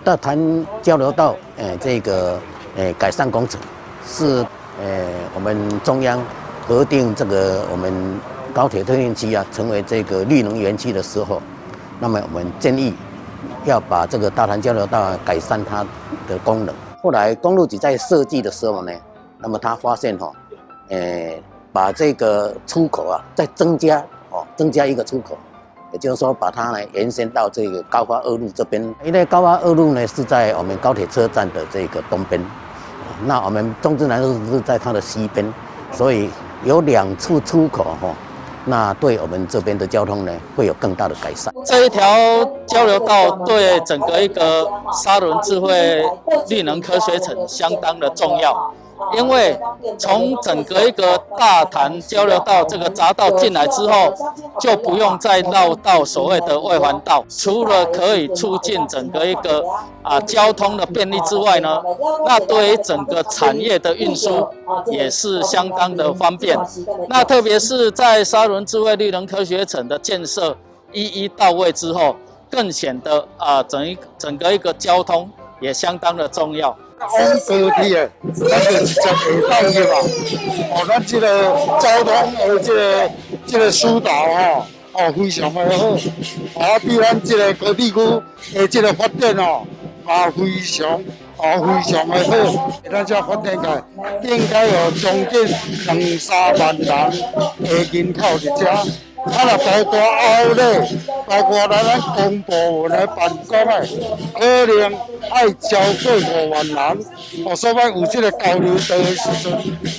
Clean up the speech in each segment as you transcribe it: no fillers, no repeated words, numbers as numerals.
大潭交流道，這個改善工程是我們中央核定這個我們高鐵特定區啊，成為這個綠能園區的時候，那麼我們建議要把這個大潭交流道改善它的功能。後來公路局在設計的時候呢，那麼他發現哈，把這個出口啊再增加哦，增加一個出口，也就是說把它呢延伸到這個高發二路這邊，因為高發二路呢是在我們高鐵車站的這個東邊，那我們中正南路是在它的西邊，所以有兩處出口哈，那對我們這邊的交通呢會有更大的改善。這一條交流道對整個一個沙崙智慧綠能科學城相當的重要。因為從整個一個大潭交流道這個匝道進來之後，就不用再繞到所謂的外環道。除了可以促進整個一個交通的便利之外呢，那對於整個產業的運輸也是相當的方便。那特別是在沙崙智慧綠能科學城的建設一一到位之後，更顯得整個一個交通也相當的重要。往高鐵的，咱就直接會當入啊！哦，咱這個交通的這個疏導吼，哦，非常的好。啊，對咱這個高鐵區的這個發展哦，啊，非常哦，非常的好。咱這發展起來，應該有將近兩三萬人的人口佇遮。啊，若包括後咧，包括咱公部門的辦公的，可能愛超過5萬人。哦，所以有這個交流道的時陣，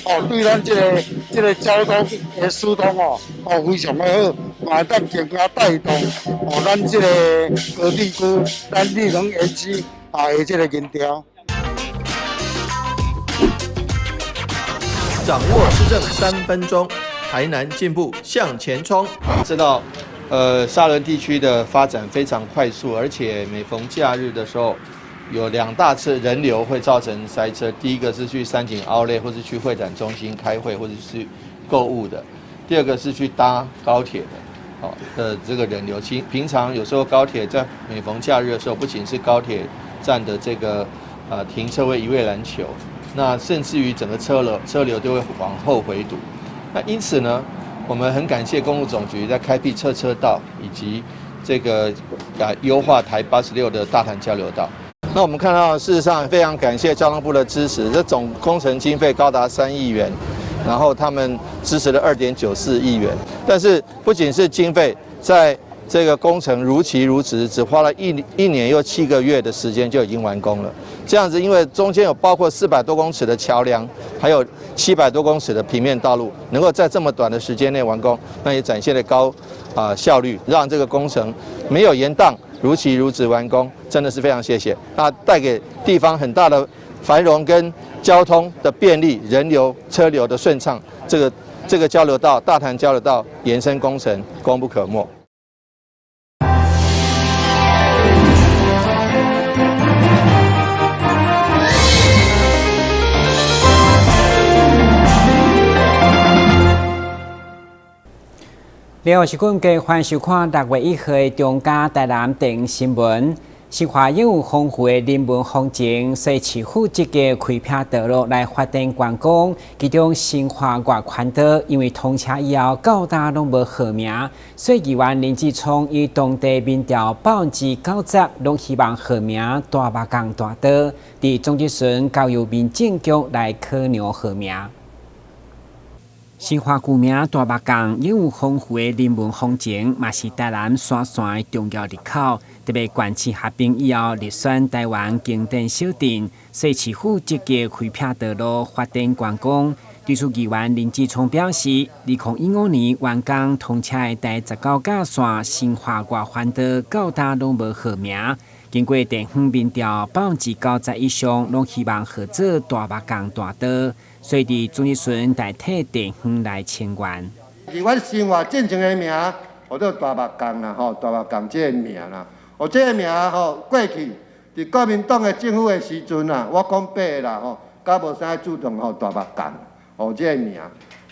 哦，對咱這個交通的疏通哦，哦，非常的好，嘛會當更加帶動哦，咱這個高鐵區、咱綠能園區啊的這個人潮。掌握施政3分鐘。台南進步向前衝。知道，沙崙地區的發展非常快速，而且每逢假日的時候，有兩大次人流會造成塞車。第一個是去三井奧萊，或是去會展中心開會，或者是購物的；第二個是去搭高鐵的，好的這個人流。其平常有時候高鐵在每逢假日的時候，不僅是高鐵站的這個停車位一位難求，那甚至於整個車流都會往後回堵。那因此呢，我們很感謝公路總局在開闢側車道以及這個優化台86的大潭交流道。那我們看到，事實上非常感謝交通部的支持，這總工程經費高達3億元，然後他們支持了2.94億元。但是不僅是經費，在這個工程如期如質，只花了一年又7個月的時間就已經完工了。這樣子，因為中間有包括400多公尺的橋梁，還有700多公尺的平面道路，能夠在這麼短的時間內完工，那也展現了高效率，讓這個工程沒有延宕，如期如質完工，真的是非常謝謝。那帶給地方很大的繁榮跟交通的便利，人流車流的順暢，這個交流道大潭交流道延伸工程功不可沒。了，是阮繼續收看6月1號的中嘉台南電新聞。新化擁有豐富的人文風情，所以市府積極開闢道路來發展觀光。其中新化外環道因為通車以後到今攏無號名，所以議員林志聰與當地民調90%攏希望號名大目江大道。佇總質詢交由民政局來考量號名。新化舊名大目江擁有豐富的人文風情，嘛是台南沙線的重要入口。特別縣市合併以後，入選臺灣經典小鎮，所以市府積極開闢道路，發展觀光。對此，議員林志聰表示，2015年完工通車的台19甲線新化外環道，到今攏無號名。經過地方民調，90%以上攏希望號做大目江大道，所以佇總質詢代替地方來請願。是阮新化進前的名，號做大目江啦，吼，大目江這個名啦，哦，這個名吼，過去佇國民黨的政府的時陣啊，我講白的啦，吼，較無啥注重吼大目江，吼這個名。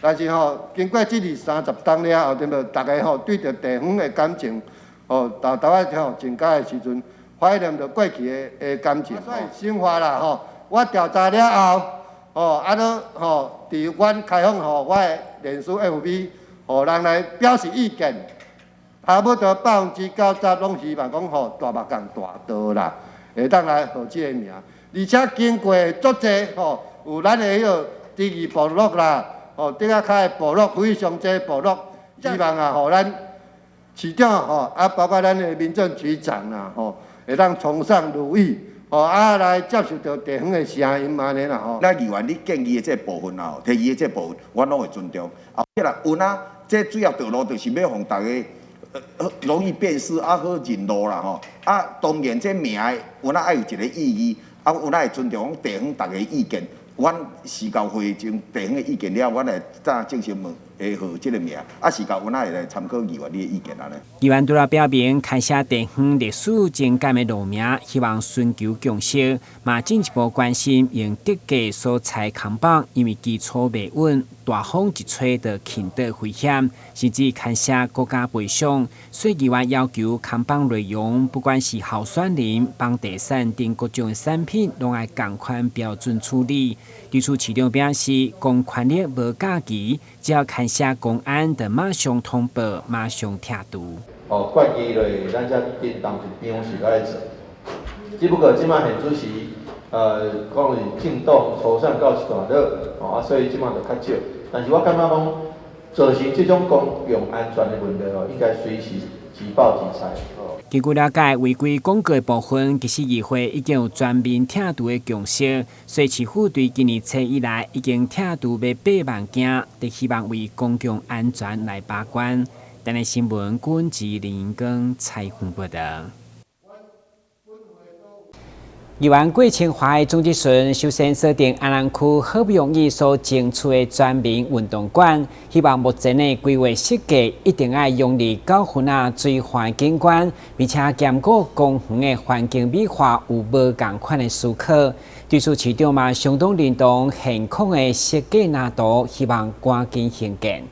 但是吼，經過這二三十冬了後，對無？逐家吼對著地方的感情，吼，沓沓仔吼增加的時陣。懷念著過去的感情。所以新華啦吼，我調查了後，吼啊閣吼，佇阮開放予我的臉書 FB，予人來表示意見，差不多90%攏希望講予大目江大道啦，會當來號這个名。而且經過足濟吼，有咱的彼个第二部落啦，吼，竹仔跤的部落非常濟部落，希望啊，予咱市長吼，啊，包括咱的民政局長啦，吼，會當從善如意，吼，啊，來接受著地方的聲音按呢啦吼。咱議員你建議的這部分啊，提議的這部分，阮攏會尊重。啊，啦，有哪這主要道路就是欲予大家容易辨識啊，好認路啦吼。啊，當然這名有哪愛有一个意義，啊，有哪會尊重地方大家意見。阮市教會將地方的意見了，阮來再正式問會號這个名，啊，是到阮會來參考議員你的意見按呢。議員除了表明牽涉地方歷史情感的路名，希望尋求共識，嘛進一步關心用竹架所裁扛棒，因為基礎袂穩，大風一吹就傾倒危險，甚至牽涉國家賠償。所以議員要求扛棒內容，不管是候選人、房地產等各種產品，攏愛仝款標準處理。對此市長表示，公權力無假期，只要牽涉公安，就馬上通報，馬上拆除。哦，決議落，咱才叮當一張時來做。只不過這擺現主時，講是政黨初選到一段落，哦啊，所以這擺就較少。但是我感覺講，造成這種公共安全的問題哦，應該隨時即報即拆。根據了解，違規廣告的部分，其實議會已經有全面拆除的共識。所以市府對今年初以來已經拆除欲8萬件，就希望為公共安全來把關。台南新聞，郭志林跟采訪報道。議員郭清華的總質詢，首先鎖定安南區好不容易所爭取的全民運動館，希望目前的規劃設計一定愛融入九份仔水岸景觀，並且兼顧公園的環境美化有無仝款的思考。對此市長嘛相當認同現況的設計藍圖，希望趕緊興建。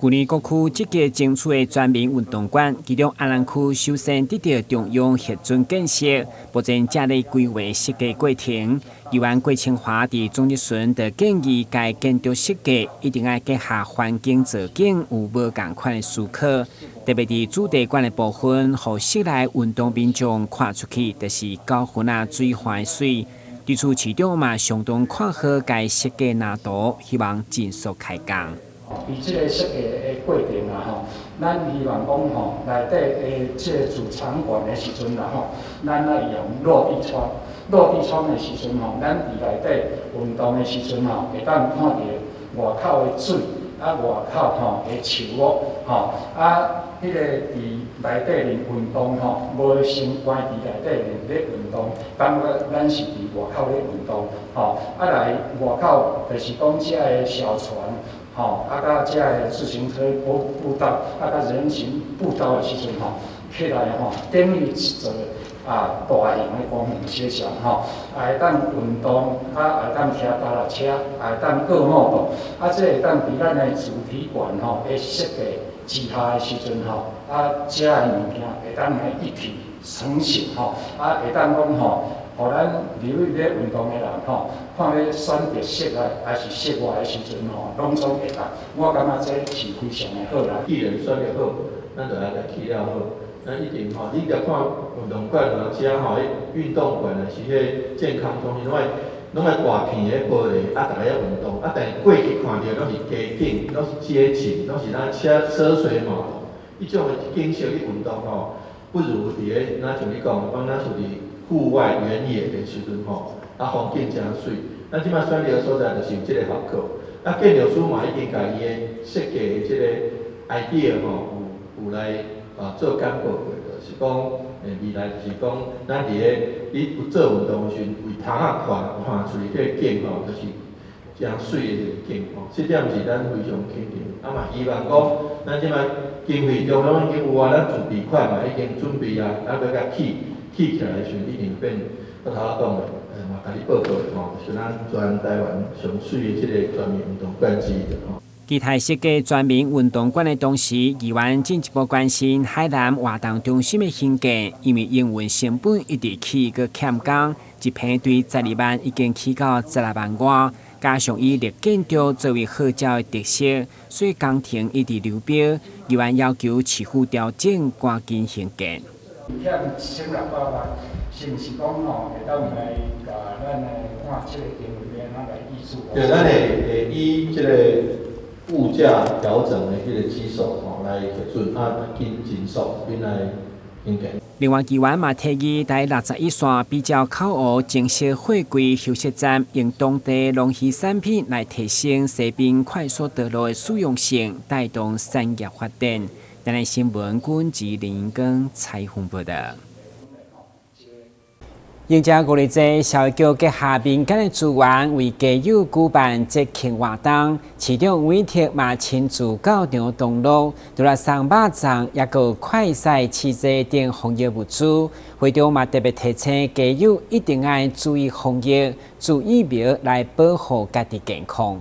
舊年各區積極爭取的全民運動館，其中安南區首先得到中央核准建設，目前正咧規劃設計過程。議員郭清華佇總質詢就建議，該建築設計一定愛結合環境造景有無仝款的思考，特別佇主題館的部分，予室內運動民眾看出去，就是九份仔水岸的媠。對此市長嘛相當看好該設計藍圖，希望盡速開工。佇這个設計的過程啊吼，咱希望講吼，內底的這個主場館的時陣啦吼，咱愛用落地窗。落地窗的時陣吼，咱佇內底運動的時陣吼，會當看著外口的水，啊外口吼的樹木吼，啊，彼个佇內底面運動吼，無先關佇內底面咧運動，感覺咱是佇外口咧運動吼，啊來外口就是講遮个小船。吼，啊，佮遮个自行車步道，啊，佮人行步道的時陣吼，起來吼，等於一座啊大型的公園小小吼，也會當運動，啊，會當騎腳踏車，也會當過摩托，啊，這會當佇咱的主題館吼的設計之下的時陣吼，啊，遮个物件會當來一體成型吼，啊，會當講吼，予咱入去咧運動的人吼，看欲選擇室內還是室外的時陣吼，攏總會當。我感覺這是非常的好啦。既然選得好，咱就來來起了好。咱一定吼，你著看運動館啊，遮吼，運動館啊，是彼健康中心，攏愛大片的玻璃，啊，逐家運動，啊，但是過去看著攏是街景，攏是街景，攏是咱車車水馬龍。彼種的景色去運動吼，不如佇咧，若像你講，講咱屬佇戶外原野的時陣吼，啊，風景誠媠。咱這擺選擇的所在就是有這个效果。啊，建築師嘛已經共伊的設計的這个 idea 吼，有來啊做簡報過，就是講，未來就是講，咱佇咧你有做運動的時陣，為窗仔看看出去彼个景吼，就是誠媠的一个景吼。這點是咱非常肯定。啊嘛，希望講，咱這擺經費中央已經有啊，咱自備款嘛已經準備啊，咱欲共起起起來的時陣，已經變我頭仔講的，嘛共你報告的吼，是咱全台灣上媠的這个全民運動館之一吼。其他設計全民運動館的同時，議員進一步關心海南活動中心的興建，因為營運成本一直起閣欠工，一坪對12萬已經起到16萬外，加上以綠建築作為號召的特色，所以工程一直流標。議員要求市府調整，趕緊興建。欠1600萬，是毋是講吼會當來共咱的看這個單位按怎來議事？對，咱會以這個物價調整的彼個基數吼來核准啊，緊盡速緊來興建。另外，議員嘛提議，台61線比較口湖增設貨櫃休息站，用當地農漁產品來提升西濱快速道路的使用性，帶動產業發展。台南新聞軍吉林根採訪報道。迎接五日節，社會局結合民間的資源，為街友舉辦節慶活動。市長委託嘛親自到場同樂，除了送肉粽，抑閣快篩試劑等防疫物資。會長嘛特別提醒街友一定愛注意防疫，注疫苗來保護家己健康。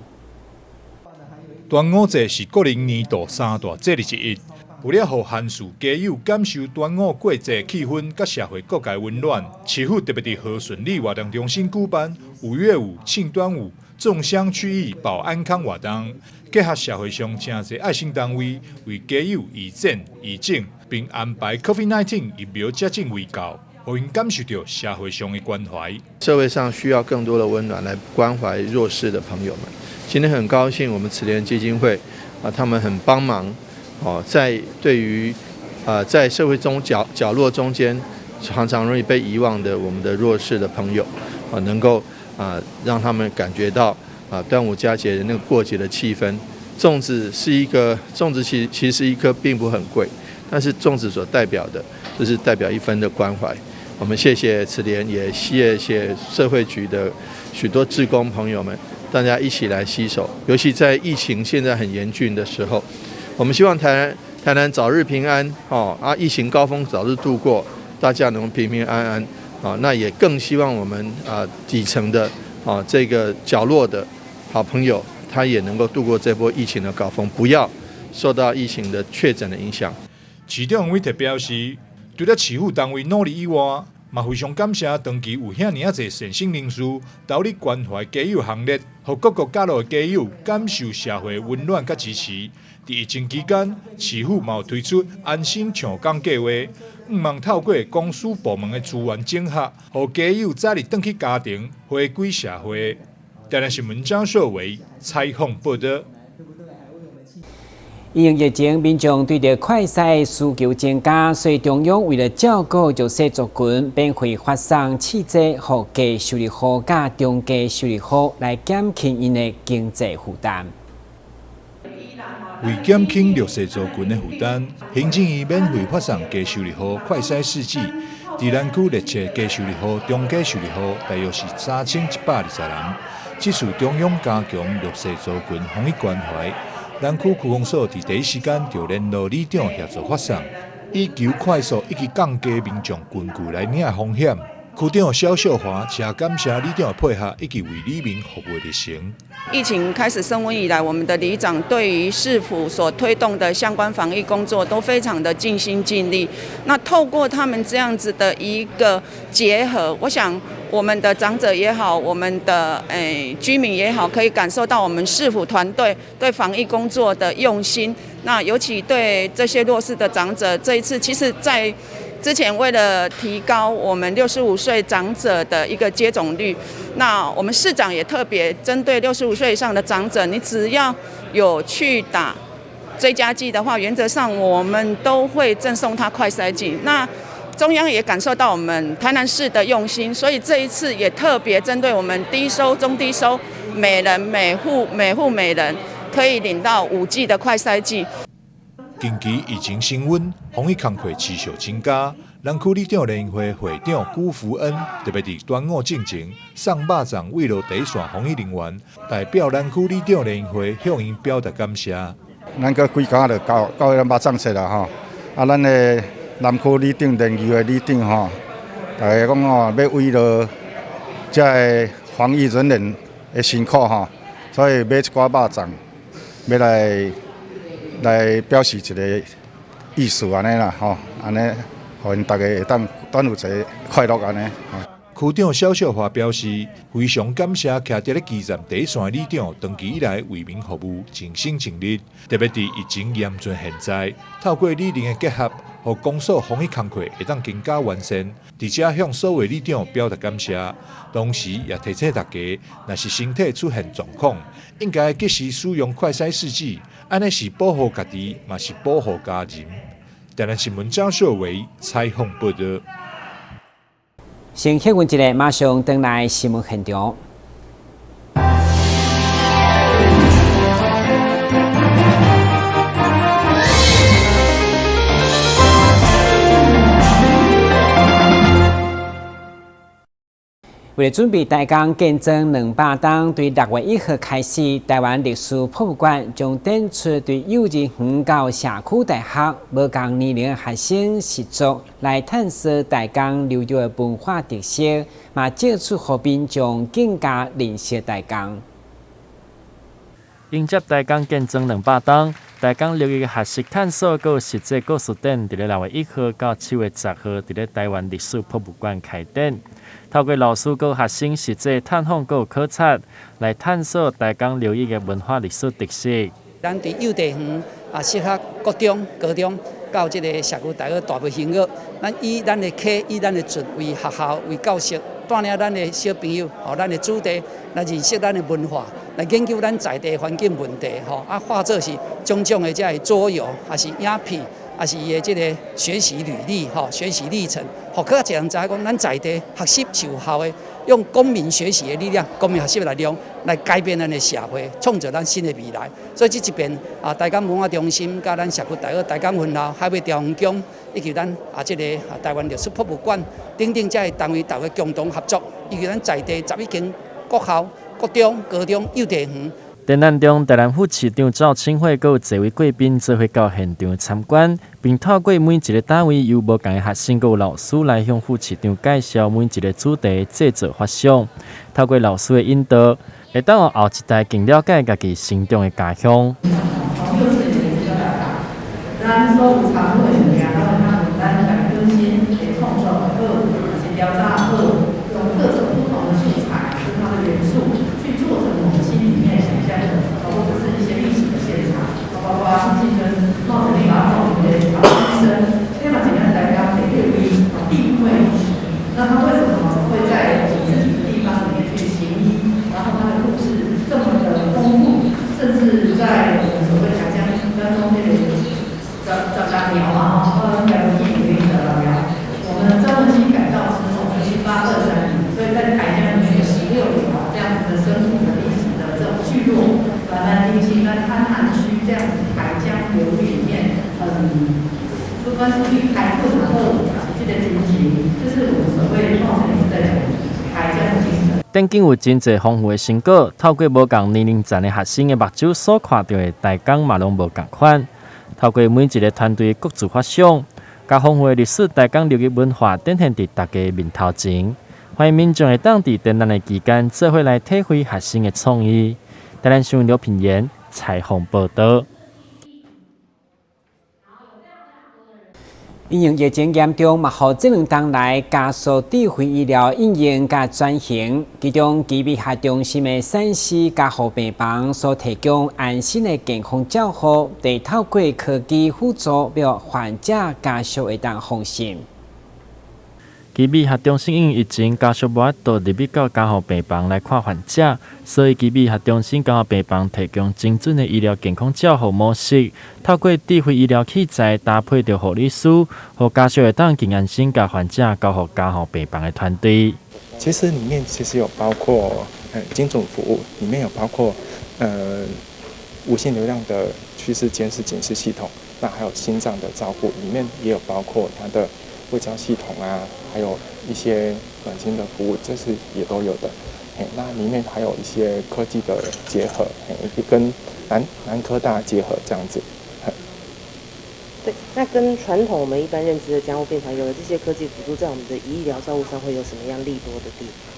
端午節是國曆年度三大節日之一。為了予韓市街友感受端午過節氣氛，佮社會各界溫暖，市府特別佇和順里活動中心舉辦5月5慶端午粽香驅疫保安康活動，結合社會上誠濟愛心單位為街友義診義種，並安排 COVID-19 疫苗接種衛教，予𪜶感受著社會上的關懷。社會上需要更多的溫暖來關懷弱勢的朋友們。今天很高興，我們慈蓮基金會啊，他們很幫忙。哦，在對於啊，在社會中角落中間常常容易被遺忘的我們的弱勢的朋友，啊，能夠啊讓他們感覺到啊端午佳節的那個過節的氣氛。粽子是一個粽子其實一顆並不很貴，但是粽子所代表的，就是代表一份的關懷。我們謝謝慈蓮，也謝謝社會局的許多志工朋友們，大家一起來攜手。尤其在疫情現在很嚴峻的時候，我們希望台南早日平安，哦啊！疫情高峰早日度過，大家能平平安安，啊，那也更希望我們啊底層的啊這個角落的好朋友，他也能夠度過這波疫情的高峰，不要受到疫情的確診的影響。市長委特表示，除了市府單位努力以外，嘛非常感謝長期有遐爾仔濟善心人士投入關懷街友行列，予各個角落的街友感受社會溫暖佮支持。佇疫情期間，市府嘛有推出安心搶工計劃，向望透過公私部門的資源整合，予街友早日轉去家庭，回歸社會。台南新聞張碩偉採訪報道。因應疫情，民眾對著快篩需求增加，所以中央為了照顧弱勢族群，免費發送試劑予低收入戶佮中低收入戶，來減輕𪜶的經濟負擔。為減輕弱勢族群的負擔，行政院免費發送低收入戶快篩試劑，佇南區列冊低收入戶、中低收入戶，大約是3120人。這次中央加強弱勢族群防疫關懷，南區區公所佇第一時間就聯絡里長協助發送，以求快速以及降低民眾群聚來領的風險。區長蕭秀華誠感謝里長的配合，以及為里民服務的熱誠。疫情開始升溫以來，我們的里長對於市府所推動的相關防疫工作都非常的盡心盡力。那透過他們這樣子的一個結合，我想我們的長者也好，我們的居民也好，可以感受到我們市府團隊對防疫工作的用心。那尤其對這些弱勢的長者，這一次其實在之前為了提高我們65歲長者的一個接種率，那我們市長也特別針對65歲以上的長者，你只要有去打追加劑的話，原則上我們都會贈送他快篩劑。那中央也感受到我們台南市的用心，所以這一次也特別針對我們低收、中低收，每人每戶每戶每人可以領到5劑的快篩劑。近期疫情升溫，防疫工課持續增加。南區里長聯誼會會長辜福恩特別佇端午進前送肉粽慰勞第一線防疫人員，代表南區里長聯誼會向𪜶表達感謝。咱閣幾工就到到彼個肉粽節啦吼，啊，咱的南區里長聯誼會里長吼，大家講吼欲慰勞這个防疫人員的辛苦吼，所以買一寡肉粽，欲來來表示一个意思按呢啦，吼，按呢，予𪜶逐家會當端午節快樂按呢。區長蕭秀華表示，非常感謝徛佇咧基站第一線的里長，長期以來為民服務，盡心盡力。特別佇疫情嚴峻現在，透過理念的結合，予公所防疫工課會當更加完善。佇遮向所有里長表達感謝，同時也提醒大家，若是身體出現狀況，應該及時使用快篩試劑，按呢是保護家己，嘛是保護家人。台南新聞張秀維採訪報導。先歇睏一下，馬上轉來新聞現場。為了準備台江建莊200冬，對6月1號開始，台灣歷史博物館將展出對幼稚園到社區大學無仝年齡學生實作來探索台江流域的文化特色，嘛借此予民眾更加認識台江。迎接台江建莊200冬，台江流域學習探索閣實際故事展，佇咧6月1號到7月10號，佇咧台灣歷史博物館開展。透過老師閣學生實際探訪閣考察，來探索台江流域的文化歷史特色。咱佇幼稚園啊，適合國中、高中到這个社區大學大埔興學，咱以咱的課、以咱的術為學校、為教室，帶領咱的小朋友、吼咱的子弟來認識咱的文化，來研究咱在地環境問題，吼啊，化做是種種的這个桌遊，抑是影片，抑是伊的這个學習履歷，吼學習歷程，予較濟人知影講，咱在地學習是有效的，用公民學習的力量、公民學習的力量來改變咱的社會，創造咱新的未來。所以這一邊啊，台江文化中心佮咱社區大學台江分校、海尾朝陽宮，以及咱啊這个啊台灣歷史博物館等等這个單位，大家共同合作，以及咱在地11間國校、國中、高中、幼稚園。展覽中，台南副市長趙清惠閣有濟位貴賓做伙到現場參觀，並透過每一个單位由無仝的學生閣有老師來向副市長介紹每一个主題製作發想。透過老師的引導，會當予後一代更了解家己成長的家鄉。咱所有參與的物件，攏會當用咱家己本身的創作也好，抑是調查也好，用各種不同的素材跟它的元素去做成我們心裡面想象的，或者是一些歷史的現場，包括這陣冒成立把某一個曹先生，這嘛是咱台江的一位地位。那他為什麼會在自己的地方裡面去行醫？然後他的故事這麼的豐富，甚至在我們所謂台江當中這個十六廟嘛，吼，應該不記得十六廟。我們彰化溪改道之後，是1823年，所以在台江裡面有16條這樣子的深厚的歷史的這種聚落，慢慢定型在灘岸區這樣子台江流域裡面，不管是去開拓然後這個經濟，就是我們所謂冒成一直在講台江的精神。展間有真濟豐富的成果，透過無仝年齡層的學生的目睭所看著的台江嘛攏無仝款。透過每一个團隊各自發想，共豐富的歷史台江流域文化展現佇大家面頭前。歡迎民眾會當佇展覽的期間，做伙來體會學生的創意。台南新聞劉品言採訪報導。因應疫情嚴重，嘛予這兩冬來加速智慧醫療應用佮轉型。其中，基美學中心的3C加護病房所提供安心的健康照護，得透過科技輔助，予患者家屬會當放心。基美學中心因疫情家屬無法度入去到加護病房來看患者，所以基美學中心加護病房提供精準的醫療健康照護模式，透過智慧醫療器材搭配著護理師，予家屬會當更安心共患者交予加護病房的團隊。其實裡面其實有包括精準服務，裡面有包括無線流量的趨勢監視警示系統，那還有心臟的照顧，裡面也有包括它的衛教系統啊，還有一些暖心的服務，這是也都有的。那裡面還有一些科技的結合，跟南科大結合這樣子。對，那跟傳統我們一般認知的加護病房，有了這些科技輔助，在我們的醫療照護上會有什麼樣利多的地方？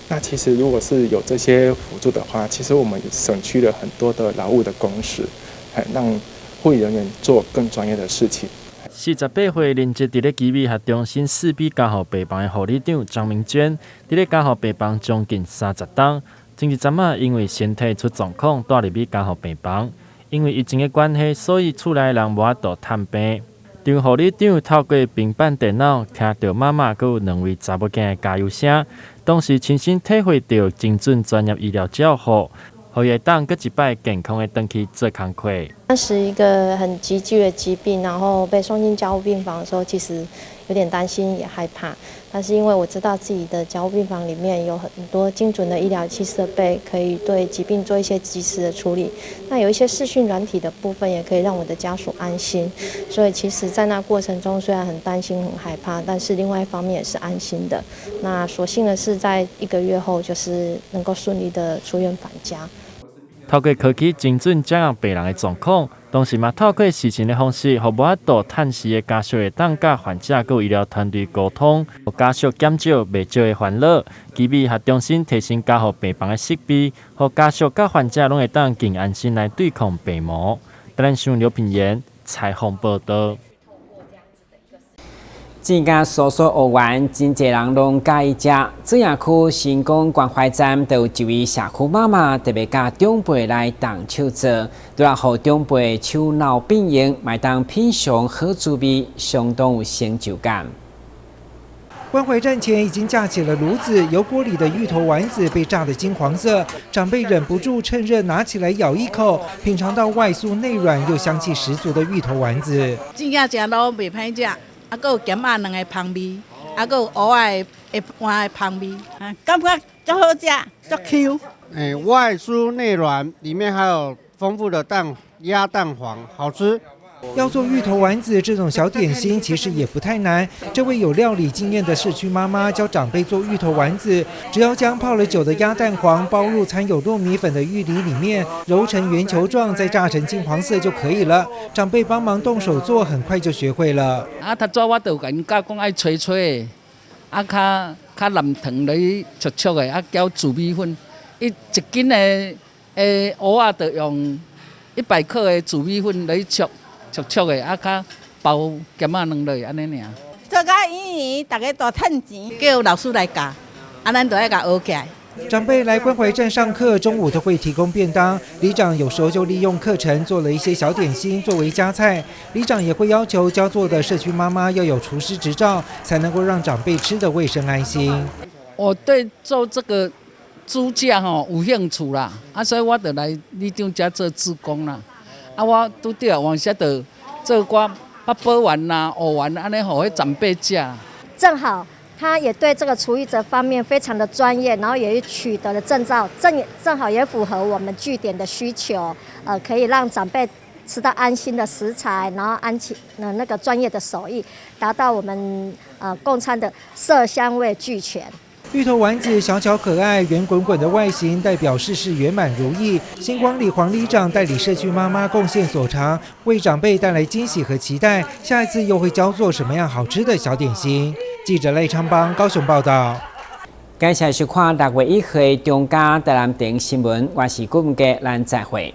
那其實如果是有這些輔助的話，其實我們省去了很多的勞務的工時，讓護理人員做更專業的事情。48歲任職佇咧奇美學中心四 B 加護病房的護理長張明娟，佇咧加護病房將近30冬。前一陣仔因為身體出狀況，帶入去加護病房。因為疫情的關係，所以厝內人無法度探病。張護理長透過平板電腦聽著媽媽閣有兩位查某囝的加油聲，當時親身體會著精準專業醫療照護，予伊會當閣一擺健康的轉去做工課。當時一個很急劇的疾病，然後被送進加護病房的時候，其實有點擔心也害怕。但是因為我知道自己的加護病房裡面有很多精準的醫療器設備，可以對疾病做一些及時的處理。那有一些視訊軟體的部分，也可以讓我的家屬安心。所以其實，在那過程中，雖然很擔心、很害怕，但是另外一方面也是安心的。那所幸的是，在一個月後，就是能夠順利的出院返家。透過科技精準掌握病人的狀況，同時嘛透過視訊的方式，予無法度探視的家屬會當佮患者佮醫療團隊溝通，予家屬減少袂少的煩惱。奇美學中心提升加護病房的設備，予家屬佮患者攏會當更安心來對抗病魔。台南新聞劉品言採訪報道。這間酥酥芋圓，真濟人攏佮意食。水野區成功關懷站就有一位社區媽媽特別佮長輩來動手做，除了予長輩手腦變用，嘛會當品嚐好滋味，相當有成就感。關懷站前已經架起了爐子，油鍋裡的芋頭丸子被炸得金黃色，長輩忍不住趁熱拿起來咬一口，品嘗到外酥內軟又香氣十足的芋頭丸子。真正食滷袂歹食。啊，閣有鹹仔卵的芳味，啊，閣有芋仔的丸的芳味，感覺足好食，足 Q。外酥內軟，裡面還有豐富的蛋鴨蛋黃，好吃。要做芋頭丸子這種小點心，其實也不太難。這位有料理經驗的社區媽媽教長輩做芋頭丸子，只要將泡了酒的鴨蛋黃包入摻有糯米粉的芋泥裡面，揉成圓球狀，再炸成金黃色就可以了。長輩幫忙動手做，很快就學會了。啊，頭早我就共𪜶教講愛吹吹的，啊，較較淋糖落去焯焯的，啊，攪紫米粉，伊一斤的芋仔就用100克的紫米粉來焯。焯焯的，啊，較包鹹仔卵落去，按呢爾。做甲圓圓，逐家大趁錢，叫老師來教，啊，咱就愛共學起來。長輩來關懷站上課，中午都會提供便當。里長有時候就利用課程做了一些小點心作為加菜。里長也會要求教做的社區媽媽要有廚師執照，才能夠讓長輩吃得衛生安心。我對做這個煮食吼有興趣啦，啊，所以我就來里長遮做志工啦。啊，我拄著往時就做寡八寶丸啦、芋丸按呢，予彼長輩食。正好他也對這個廚藝這方面非常的專業，然後也取得了證照，正好也符合我們據點的需求，可以讓長輩吃到安心的食材，然後安全那個專業的手藝，達到我們供餐的色香味俱全。芋頭丸子小巧可愛，圓滾滾的外形代表事事圓滿如意。星光里黃里長帶領社區媽媽貢獻所長，為長輩帶來驚喜和期待。下一次又會教做什麼樣好吃的小點心？記者賴昌邦高雄報道。感謝收看6月1號中嘉台南電新聞，我是顧文傑，咱再會。